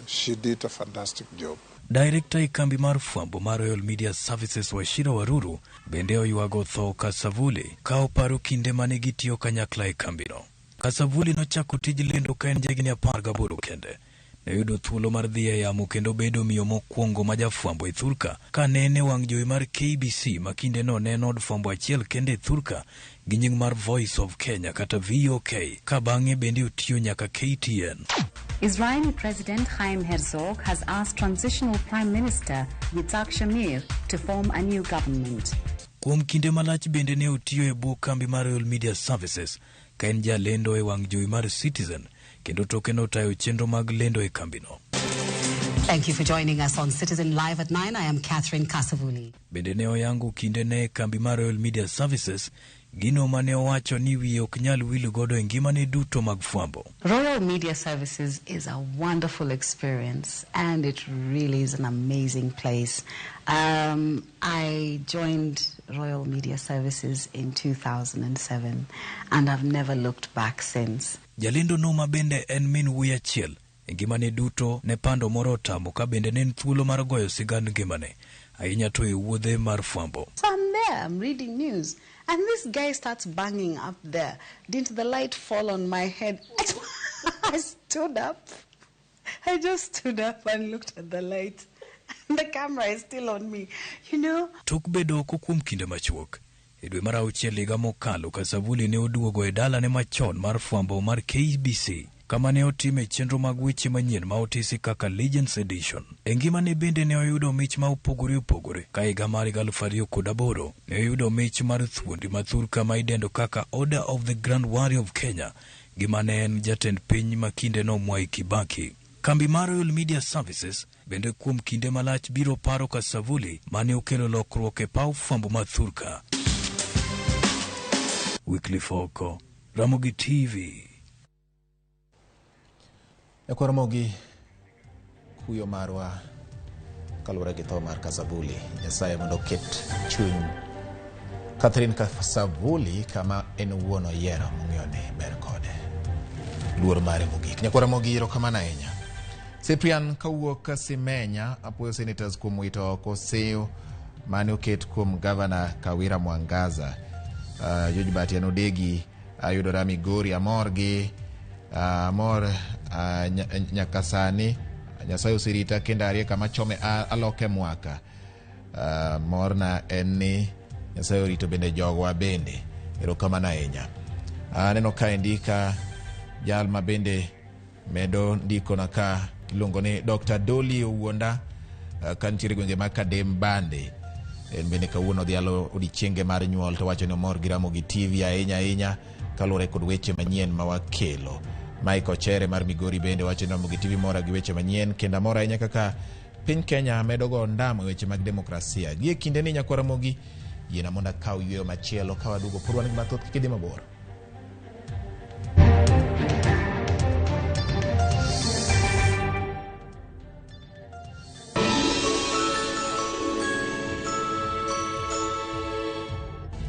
she did a fantastic job. Director e kambi mar fwambo mar Royal Media Services Wachira Waruru bende oywago tho Kasavuli ka oparo kinde mane gitiyo kanyakla e kambino. Kasavuli nochako tij lendo ka en jahigni 18 kende. Ne oyudo thuolo mar dhi e yamo kendo bedo miyo mokwongo ma jafwambo e thurka ka ne en e wang' jowi mar KBC ma kindeno ne en od fwambo achiel kende e thurka gi nying mar Voice of Kenya kata VOK ka bang'e bende otiyo nyaka KTN. Israeli President Chaim Herzog has asked transitional Prime Minister Yitzhak Shamir to form a new government. Kuom kinde malach bende ne otiyo e bwo kambi mar Royal Media Services ka en jalendo e wang' jowi mar Citizen kendo toke notayo chenro mag lendo e kambino. Thank you for joining us on Citizen Live at 9. I am Catherine Kasavuli. Bende ne oyango kinde ne e kambi mar Royal Media Services gino mane owacho ni wiye ok nyal wil godo e ngimane duto mag fwambo. Royal Media Services is a wonderful experience and it really is an amazing place. I joined Royal Media Services in 2007 and I've never looked back since. Jalendo no ma bende en min wuoyi achiel e ngimane duto ne pando moro otamo ka bende ne en thuolo mar goyo sigand ngimane ahinya to e wuodhe mar fwambo. So I'm there, I'm reading news, and this guy starts banging up there. Didn't the light fall on my head? I stood up. I just stood up and looked at the light. The camera is still on me, you know. Tok bedo oko kuom kinde machuok, e dwe mar auchiel higa mokalo, Kasavuli ne oduogo e dalane machon mar fwambo mar KBC kama ne otime chenro mag weche manyien ma otisi kaka Legends Edition. E ngimane bende ne oyudo mich ma opogore opogore ka higa mar 2008 ne oyudo mich mar thuondi ma thurka ma idendo kaka Order of the Grand Warrior of Kenya gi mane en jatend piny ma kindeno Mwai Kibaki. Kambi mar Royal Media Services bende kuom kinde malach biro paro Kasavuli mane okelo lokruok e paw fwambo ma thurka. Wycliffe Oko, Ramogi TV. Nyakwar Ramogi, kuyo marwa kaluwore gi tho mar Kasavuli. Nyasaye mondo oket chuny Catherine Kasavuli kama en owuon oyiero mong'eyo ni ber kode. Luor mare mogik. Nyakwar Ramogi, erokamano ahinya. Cyprian kawuok Simenya apuoyo senators kuom wito oko seyo mane oket kuom gavana Kawira Mwangaza. George Batiano Odegi ayudora Migori, amor gi amor nyaka sani Nyasaye oserita kendo arie kama chome aloke mwaka. Morna en ni Nyasaye orito bende jogwa bende. Erokamano ahinya. Aneno kaendi ka jal ma bende medo ndikona ka iluongo ni Dr. Dolly Owuonda ka nitiere gwenge mag Kadem Bande. En bende kawuono odhialo odiechienge mar nyuol to wacho ni omor gi Ramogi TV ahinya ahinya kaluwore kod weche manyien ma wakelo. Mike Ochere mar Migori bende wacho ni Ramogi TV mora gi weche manyien kendo amor ahinya kaka piny Kenya medo go ondamo e weche mag demokrasia. Gie kinde ni nyakwar Ramogi, yiena mondo akaw yweyo machielo ka waduogo pod wan gi mathoth kik idhi mabor.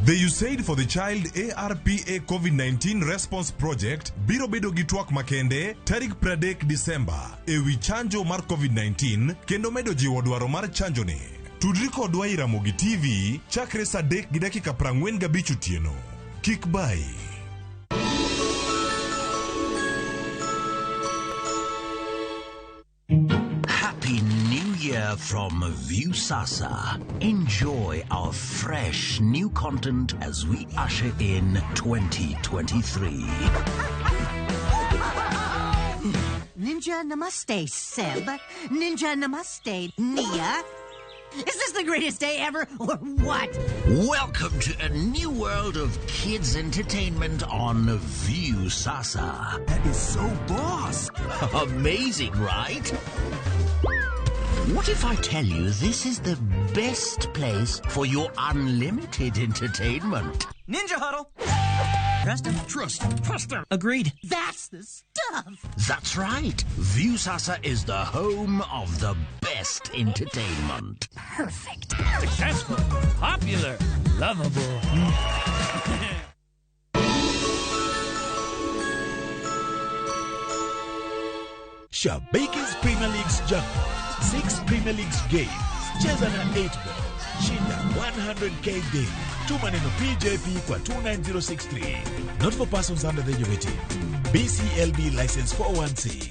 The USAID for the Child ARPA COVID-19 Response Project biro bedo gi twak makende tarik 30 Disemba ewi chanjo mar COVID-19 kendo medo jiwo dwaro mar chanjo ni. Tudri kodwa e Ramogi TV chakre saa 3:45 otieno. Kik bayi. Happy New Year from Viusasa. Enjoy our fresh new content as we usher in 2023. Ninja Namaste, Seb. Ninja Namaste, Nia. Is this the greatest day ever, or what? Welcome to a new world of kids entertainment on Viusasa. That is so boss. Amazing, right? What if I tell you this is the best place for your unlimited entertainment? Ninja huddle. Trust him. Trust him. Trust him. Agreed. That's the stuff. That's right. Viusasa is the home of the best entertainment. Perfect. Successful. Popular. Lovable. Shabiki's Premier League's jackpot. 6 Premier Leagues games. Cheza na 8 ball. Shinda 100k daily. Tuma neno PJP kwa 29063. Not for persons under the age of 18. BCLB license 416.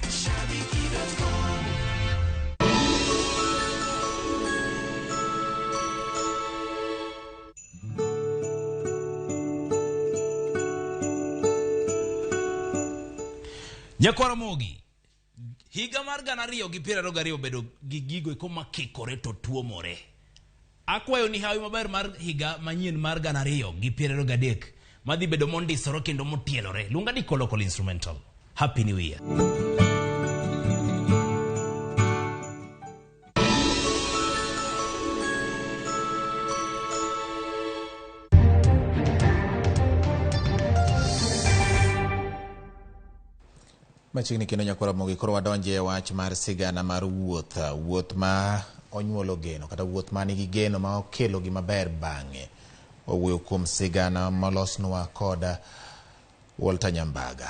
Nyakwar Ramogi, higa mar 2022 obedo gi gigo eko makikore to tuomore. Akwayo ni hawi maber mar higa manyien mar 2023 madhi bedo mondisore kendo motielore. Luonga ni Kolokol Instrumental. Happy New Year. Machiegni kendo nyakwar Ramogi koro wadonje e wach mar sigana mar wuoth, wuoth ma onyuolo geno kata wuoth ma nigi geno ma okelo gima ber bang'e. Wawuoyo kuom sigana molosnwa kod Walter Nyambaga.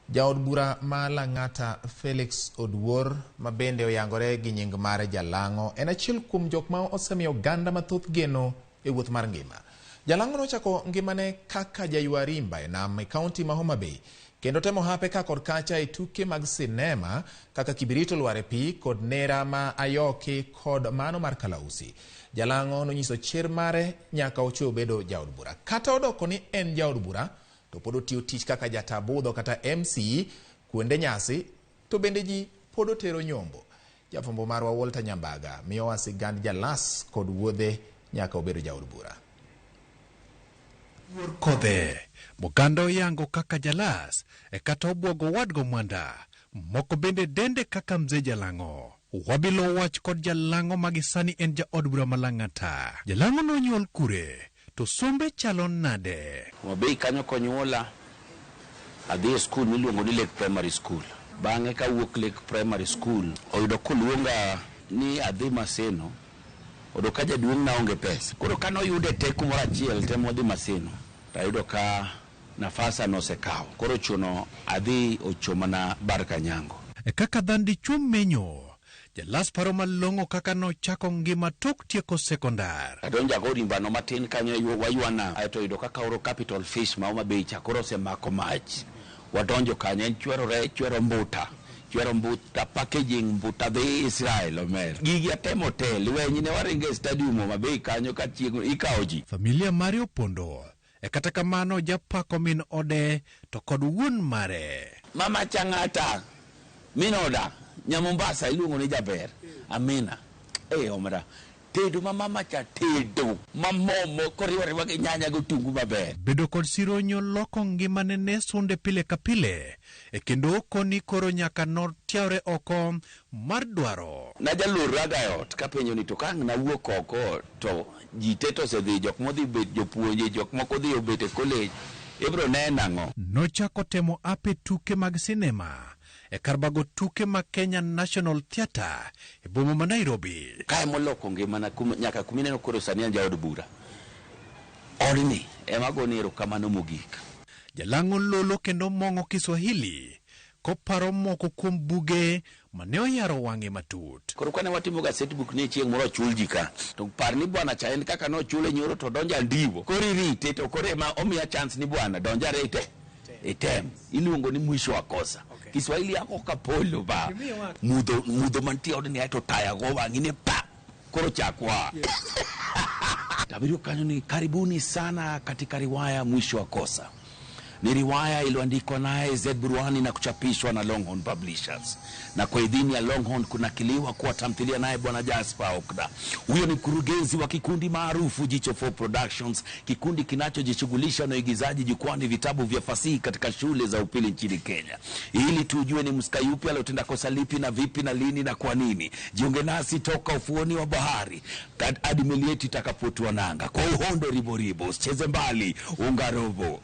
Jaod bura ma Lang'ata Felix Oduor ma bende oyangore gi nying mar Jalang'o en achiel kuom jok ma osemiyo oganda mathoth geno e wuoth mar ngima. Jalang'o nochako ngimane kaka jaywa rimba e nam e kaunti ma Homa Bay kendo temo hape ka kod kacha e tuke mag sinema kaka Kibirito Lwar e Pi kod Nera ma Ayoki kod mano mar Kalausi. Jalang'o nonyiso chir mare nyaka ochopo obedo jaod bura. Kata odoko ni en jaod bura, to pod otiyo tich kaka jata budho kata MC kuonde nyasi, to bende ji pod otero nyombo. Jafwambo marwa Walter Nyambaga miyowa sigand Jalas kod wuodhe nyaka obedo jaod bura. Wuor Kodhe, Moganda oyango kaka Jalas e kata obwogo wadgo Mwanda. Moko bende dende kaka Mzee Jalang'o. Wabilo wach kod Jalang'o ma gisani en jaod bura ma Lang'ata. Jalang'o nonyuol kure? To sombe chalo nade? Homa Bay kanyo konyuola, adhi e skul miluongo ni Lake Primary School. Bang'e kawuok Lake Primary School, oyudo koluonga ni adhi Maseno, oyudo ka jaduong' na onge pesa. Koro kane oyude te kumoro achiel te modhi Maseno, to ayudo ka nafasa nosekawo. Koro ochuno adhi ochomana Bar Kanyango. E kaka dhan dichuo menyo, Jalas paro malong'o kaka nochako ngima tok tieko sekondar. Adonjo ago rimbano matin kanyo waywa nam, aeto oyudo ka kaoro Capital Fish ma Homa Bay cha koro osemako mach. Wadonjo kanyo, en chwero rech, chwero mbuta, chwero mbuta, packaging mbuta dhi Israel omer. Gigi atemo te, lweny ne waringo e stadium Homa Bay kanyo ka chieng' ikawo ji. Familia mare opondo, e kata kamano japako min ode to kod wuon mare. Mama Chang'ata, min oda, nya Mombasa iluongo ni Jaber. Amina. Omera. Tedo ma mama cha tedo, ma momo koriwo ariwa gi nyanya gi otungu maber. Bedo kod sironyo loko ngimane ne sunde pile ka pile, e kendo okoni koro nyaka notiawre oko mar dwaro. Najalor raga e ot kapenjo ni to ka ang' nawuok oko to ji te to osedhi, jok modhi bet jopuonje, jok moko odhi obet e college, ibro ne nang'o? Nochako temo ape tuke mag sinema e kar bago tuke mag Kenya National Theatre e boma ma Nairobi. Kae moloko ngimana nyaka kuma ineno koro sani an jaod bura. Odni ema agone erokamano mogik. Jalang'o lolo kendo mong'o Kiswahili koparo moko kuom buge mane oyaro wang'e matut. Koro kane watimo ga set book ni chieng' moro ochul ji ka, to par ni bwana cha en kaka nochule nyoro to donjo andiwo. Koro irite to koro ema omiya chance ni bwana donj arite. Item. Iluongo ni mwisho wa kosa. Kiswahili yako kapolo ba. Mudho, mudho mantie odni aeto taya go wang'i ni pa. Koro chakwa. Tabirio kanyo ni karibuni sana katika riwaya Mwisho wa Kosa. Ni riwaya iliyoandikwa naye Z Burwani na kuchapishwa na Longhorn Publishers. Na kwa idhini ya Longhorn kunakiliwa kuwa tamthilia naye Bwana Jasper Okda. Huyo ni mkurugenzi wa kikundi maarufu Jicho 4 Productions, kikundi kinachojishughulisha na uigizaji jukwani vitabu vya fasihi katika shule za upili nchini Kenya. Ili tujue ni msika yupi aliyotenda kosa lipi na vipi na lini na kwa nini. Jiunge nasi toka ufuoni wa bahari hadi meli yetu itakapotua nanga. Kwa uhondo riboribo, usicheze mbali, unga robo.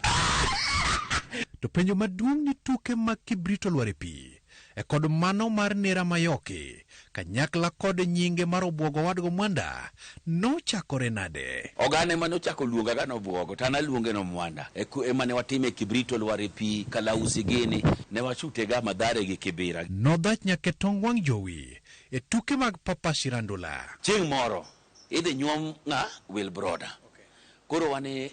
To penjo maduong' ni tuke mag Kibrito Lwar e Pi e kod mano mar Nera Mayoki kanyakla kod nyinge mar Obwogo wadgo Mwanda nochakore nade? Oganda ema nochako luonga ga Nobwogo, to an aluonge no Mwanda. E ema ne watime Kibrito Lwar e Pi, Kalausi gini, ne washute ga Mathare gi Kibira. Nodhach nyaka e tong wang' jowi e tuke mag Papa Shirandula. Chieng' moro idhi nyuom ng'a? Wilbroda. Koro wane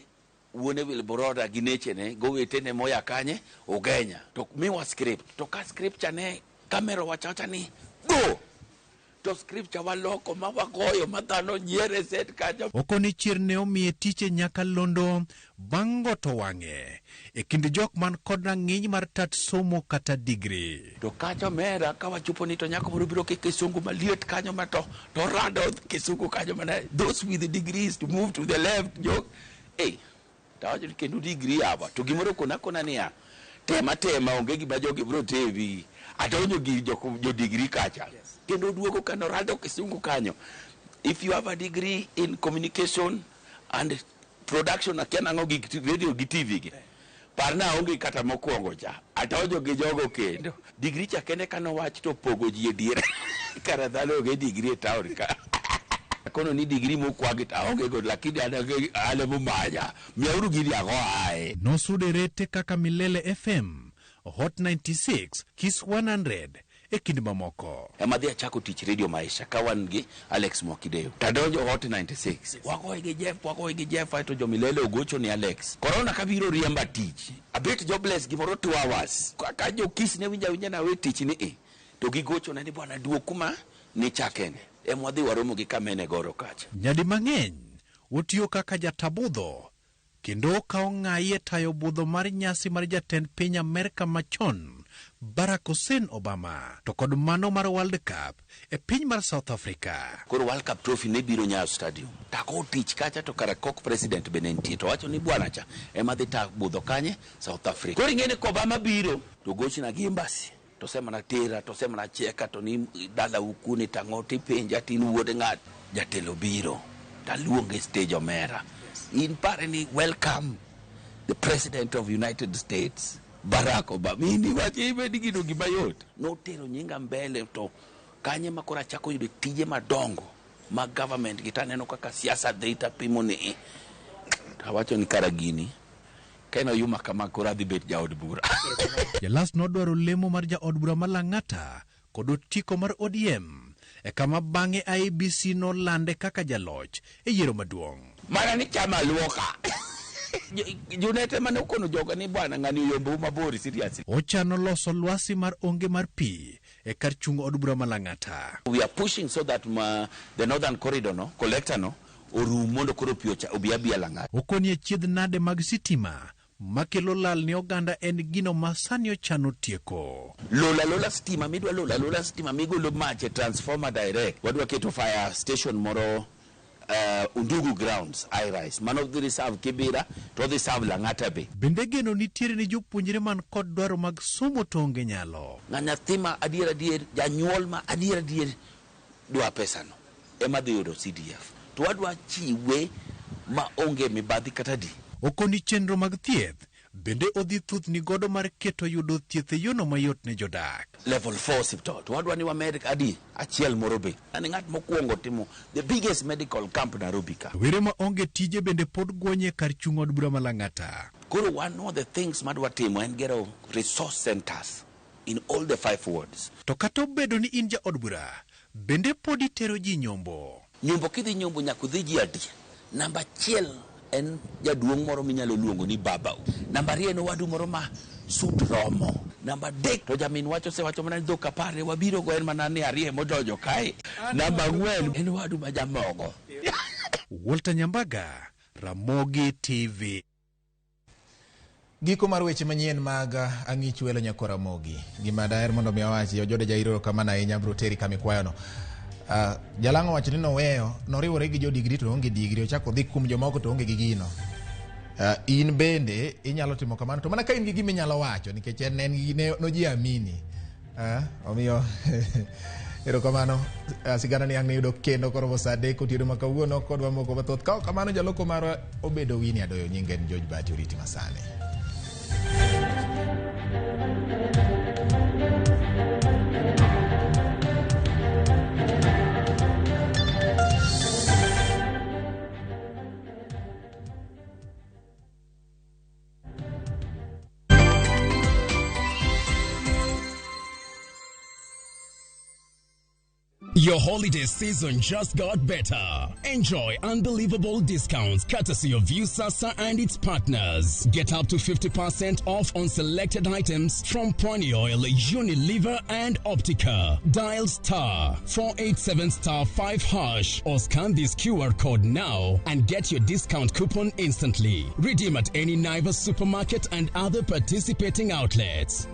wuone Wilbroda gi nechene gowetene moya kanye Ugenya to miwa script to ka script cha ne kamera wacha wacha ni go. To script cha waloko ma wagoyo ma dhano nyiere set kacha. Okoni chir ne omiye tich e nyakalondo bang' goto wang'e e kind jok man kod rang'iny mar tat somo kata digri. To kacha omera ka wachopo ni to nyako moro biro ki kisungu maliet kanyo ma to to rado kisungu kanyo mana those with the degrees to move to the left jok eh tawacho ni kendo degree yawa to gimoro kona kona niya tema tema onge gima jogi biro temi adonjo gi jo degree kacha kendo duogo kano rado kisungu kanyo if you have a degree in communication and production akia nang'o gi radio gi TV gi parna aonge kata mokwongo cha adonjo gi jogo kendo degree cha kende kanowach to pogo ji e diere kara dhano onge degree e town ka kono ni degree mokwagi to aonge go lakini an emomanya miyauru gini ago ae. Nosudo e rete kaka Milele FM, Hot 96, Kiss 100 e kind mamoko. Ema dhi achako tich Radio Maisha ka wan gi Alex Mwakideo. Tadonjo Hot 96. Wagoye gi Jeff, wagoye gi Jeff aeto jo Milele ogocho ni Alex. Corona kabiro riemba tich. Abet jobless gimoro 2 hours. Ka jo Kiss ne winja winja na we tich ni e. To gigocho na ni bwana duog kuma ni chakene. Ema wadhi waromo gi Kamene Goro kacha. Nyadi mang'eny otiyo kaka jatabudho kendo okawo ng'ayi e tayo budho mar nyasi mar jatend piny Amerka machon Barack Hussein Obama to kod mano mar World Cup e piny mar South Africa. Koro World Cup trophy ne biro Nyayo Stadium. Tako tich kacha to kara kok president be ne nitie to wacho ni bwana cha ema dhi ta budho kanye South Africa. Koro ing'e ni Obama biro to gochna gi embassy. To semana tera to semana cheka to ni dala ukuni tang'o tipenja tin wuod ng'at jatelo biro taluonge stage omera. In pare ni welcome the president of United States Barack Obama. Ini wacho ibed gino gima yot. Notero nyinga mbele to kanye ma koro achako yudo tije madongo mag government gi taneno kaka siasa dhi tapimo ni tawacho ni kara gini ka en oyuma kama koro adhi bet jaod bura. Jalas nodwaro lemo mar jaod bura ma Lang'ata kod otiko mar ODM e kama bang'e IEBC nolande kaka jaloch e yiero maduong'. Mana ni chama luoka. Junete mane okono joga ni bwana ng'ani oyombo mabor seriously. Ochano loso lwasi mar onge mar pi e kar chungo od bura ma Lang'ata. We are pushing so that the northern corridor no, collector no, orum mondo koro pi obi abia Lang'ata. Okoni e chiedh nade mag sitima makelo lal ne oganda en gino ma sani ochano tieko. Lola lola stima midwa lola lola stima migolo mach e transformer direct. Wadwa keto fire station moro Undugu grounds high rise. Mano dhi serve Kibera to dhi serve Lang'ata be. Bende geno nitiere ni jopuonjre man kod dwaro mag somo to onge nyalo. Ng'a nyathi ma adier adier, janyuol ma adier adier dwa pesano ema dhi yudo CDF. To wadwa chiwe ma onge mibadhi kata di. Okoni chenro mag thieth bende odhi thuthni godo mar keto yudo thieth e yono mayot ne jodak. Level 4 hospital. To wadwa ni wamed adi achiel moro be. Ani ng'at mokwongo timo the biggest medical camp Nairobi ka. Were ma onge tije bende pod gwonye kar chung' od bura ma Lang'ata. Koro one of the things madwa timo en gero resource centers in all the 5 wards. To kata obedo ni in jaod bura, bende pod itero ji nyombo. Nyombo kidhi nyombo nyaka udhi ji adi. Namba 1 en jaduong' moro minyalo luongo ni babau. Namba 2 en owadu moro ma sut romo. Namba 3 to jamin wacho osewacho mana ni dhok 10 ne wabiro go en mana ni 2 modonjo kae. Namba 4 en owadu ma jamogo. Walter Nyambaga, Ramogi TV. Giko mar weche manyien mag ang'ich welo nyako Ramogi. Gima daher mondo mi awachi, Ojode Jairo kamano ahinya bro teri kama ikwayono. Jalang'o wacho ni noweyo, noriwore gi jo digri to onge digri, ochako dhi kuom jomoko to onge gi gino. In bende inyalo timo kamano to mana ka in gi gima inyalo wacho nikech en gi noji amini. Omiyo erokamano, sigana ni ang' ne yudo kendo koromo saa 3 otieno ma kawuono kod mamoko mathoth. Ka ok kamano jaloko marwa obedo Winnie Adoyo, nyinge en George Bahati, oriti masani. Your holiday season just got better. Enjoy unbelievable discounts courtesy of Viusasa and its partners. Get up to 50% off on selected items from Pwani Oil, Unilever, and Optica. Dial star 487 star 5 hash or scan this QR code now and get your discount coupon instantly. Redeem at any Naivas supermarket and other participating outlets.